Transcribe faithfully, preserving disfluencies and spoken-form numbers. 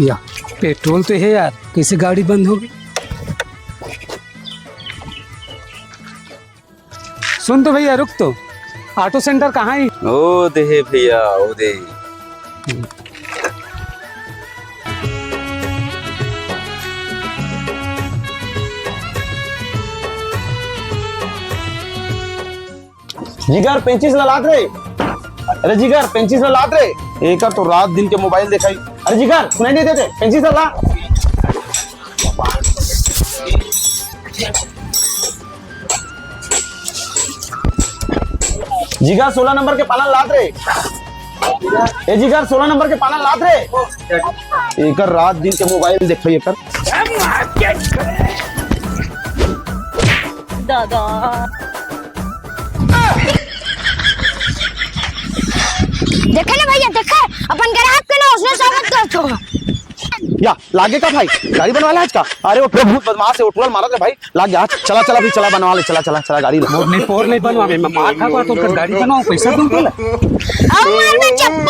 या, पेट्रोल तो हे यार, कइसे गाड़ी बंद हो गई? सुन तो भैया, रुक तो, ऑटो सेंटर कहाँ हे? ओ दे हे भैया, ओ दे। जिगर, पेंचिस ला लात रे। अरे जिगर, पेंचिस ला लात रे। एकर तो रात दिन के मोबाइल देखाई। अरे जिगर, सुनाई नहीं देते, पेंचिस ला ला। जिगर, सोलह नंबर के पाना लात रे। ए जिगर, सोलह नंबर के पाना लात रे। एकर रात दिन के मोबाइल देखाई एकर। दादा। देखे ना भैया, देखे, अपन ग्राहक के ना उसने स्वागत करत हो। या, लागे का भाई? गाड़ी बनवा ले आज का? अरे वो बहुत बदमाश हे, वो टूरा ल मारत रे भाई। लाग गया, चला, चला भाई, चला बनवा ले, चला, चला, चला गाड़ी ला। मोर नहीं, पोर नहीं बनवा, मैं मार खा तो कर गाड़ी बनवाओ, पैसा दूं तोला। आओ मार दे, चुप।